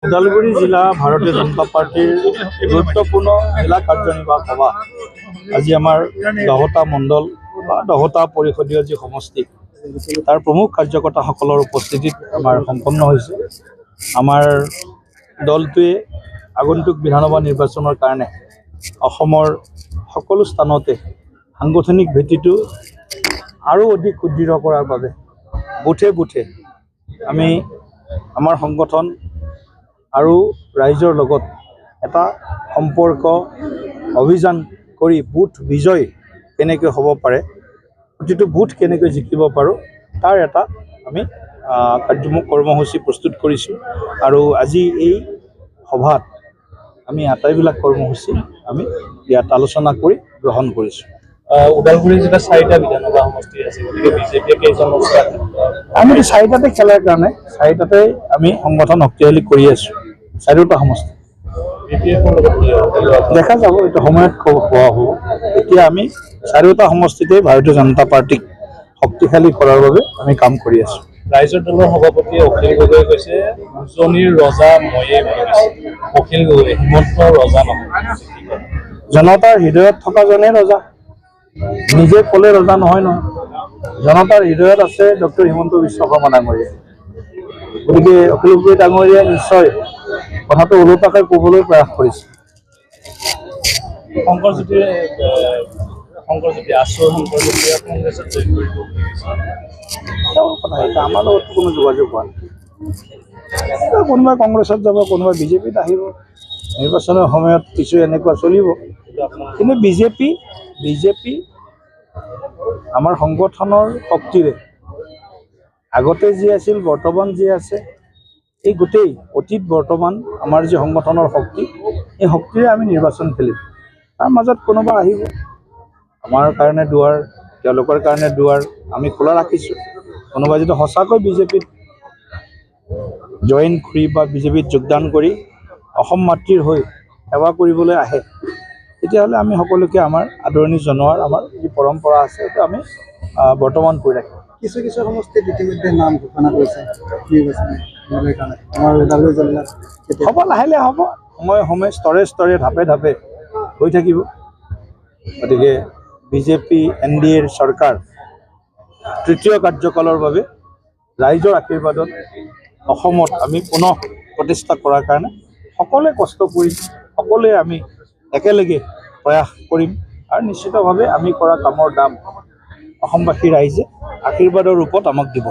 ওদালগুৰি জিলা ভাৰতীয় জনতা পাৰ্টীৰ গুৰুত্বপূৰ্ণ জিলা কাৰ্যনিৰ্বাহক সভা আজি আমাৰ 10টা মণ্ডল বা 10টা পৰিষদীয় যি সমষ্টি, তাৰ প্ৰমুখ কাৰ্যকৰ্তাসকলৰ উপস্থিতিত আমাৰ সম্পন্ন হৈছে। আমাৰ দলটোৱে আগন্তুক বিধানসভা নিৰ্বাচনৰ কাৰণে অসমৰ সকলো স্থানতে সাংগঠনিক ভেটিটো আৰু অধিক সুদৃঢ় কৰাৰ বাবে বুথে বুথে আমি আমাৰ সংগঠন আৰু ৰাইজৰ লগত এটা সম্পৰ্ক অভিযান কৰি বুথ বিজয় কেনেকৈ হ'ব পাৰে, প্ৰতিটো বুথ কেনেকৈ জিকিব পাৰোঁ, তাৰ এটা আমি কৰ্মসূচী প্ৰস্তুত কৰিছোঁ। আৰু আজি এই সভাত আমি আটাইবিলাক কৰ্মসূচী আমি ইয়াত আলোচনা কৰি গ্ৰহণ কৰিছোঁ। ওদালগুৰি জিলাত চাৰিটা বিধানসভা সমষ্টি আছে, গতিকে বিজেপিয়ে কেইজন? আমি চাৰিটাতে খেলাৰ কাৰণে চাৰিটাতে আমি সংগঠন শক্তিশালী কৰি আছোঁ, চাৰিওটা সমষ্টি। বি পি এফৰ লগত কি হ'ব? দেখা যাব, এইটো সময়ত কোৱা হ'ব। এতিয়া আমি চাৰিওটা সমষ্টিতে ভাৰতীয় জনতা পাৰ্টীক শক্তিশালী কৰাৰ বাবে আমি কাম কৰি আছোঁ। ৰাইজৰ দলৰ সভাপতি অখিল গগৈয়ে কৈছে, উজনিৰ ৰজা ময়ে বুলি কৈছে অখিল গগৈ, হিমন্ত ৰজা নহয়। কি ক'ব? জনতাৰ হৃদয়ত থকাজনেই ৰজা, নিজে ক'লে ৰজা নহয় নহয়। জনতাৰ হৃদয়ত আছে ডক্টৰ হিমন্ত বিশ্ব শৰ্মা ডাঙৰীয়া। গতিকে অখিল গগৈ ডাঙৰীয়াই নিশ্চয় কথাটো ওলোটাকৈ ক'বলৈ প্ৰয়াস কৰিছে। শংকৰজ্যোতি আছুৰ শংকৰজ্যোতিয়ে কংগ্ৰেছত জইন কৰিব বুলি কৈছে। তেওঁৰ কথা সেইটো, আমাৰ লগততো কোনো যোগাযোগ হোৱা নাই। এতিয়া কোনোবাই কংগ্ৰেছত যাব, কোনোবাই বিজেপিত আহিব, নিৰ্বাচনৰ সময়ত কিছু এনেকুৱা চলিব। কিন্তু আপোনাৰ কিন্তু বিজেপি আমাৰ সংগঠনৰ শক্তিৰে আগতে যি আছিল, বৰ্তমান যি আছে, এই গোটেই অতীত বৰ্তমান আমাৰ যি সংগঠনৰ শক্তি, এই শক্তিৰে আমি নিৰ্বাচন খেলিম। তাৰ মাজত কোনোবা আহিব, আমাৰ কাৰণে দুৱাৰ, তেওঁলোকৰ কাৰণে দুৱাৰ আমি খোলা ৰাখিছোঁ। কোনোবা যদি সঁচাকৈ বিজেপিত জইন কৰি বা বিজেপিত যোগদান কৰি অসম মাতৃৰ হৈ সেৱা কৰিবলৈ আহে, তেতিয়াহ'লে আমি সকলোকে আমাৰ আদৰণি জনোৱাৰ আমাৰ যি পৰম্পৰা আছে, সেইটো আমি বৰ্তমান কৰি ৰাখিম। কিছু কিছু সমষ্টিত ইতিমধ্যে নাম ঘোষণা কৰিছে নিৰ্বাচনী কাৰণে, আমাৰ ওদালগুৰি জিলাত কেতিয়া? হ'ব, লাহে লাহে হ'ব, সময়ে সময়ে স্তৰে স্তৰে ধাপে ধাপে হৈ থাকিব। গতিকে বিজেপি এন ডি এৰ চৰকাৰ তৃতীয় কাৰ্যকালৰ বাবে ৰাইজৰ আশীৰ্বাদত অসমত আমি পুনঃ প্ৰতিষ্ঠা কৰাৰ কাৰণে সকলোৱে কষ্ট কৰি, সকলোৱে আমি একেলগে প্ৰয়াস কৰিম আৰু নিশ্চিতভাৱে আমি কৰা কামৰ দাম অসমবাসী ৰাইজে আশীৰ্বাদৰ ৰূপত আমাক দিব।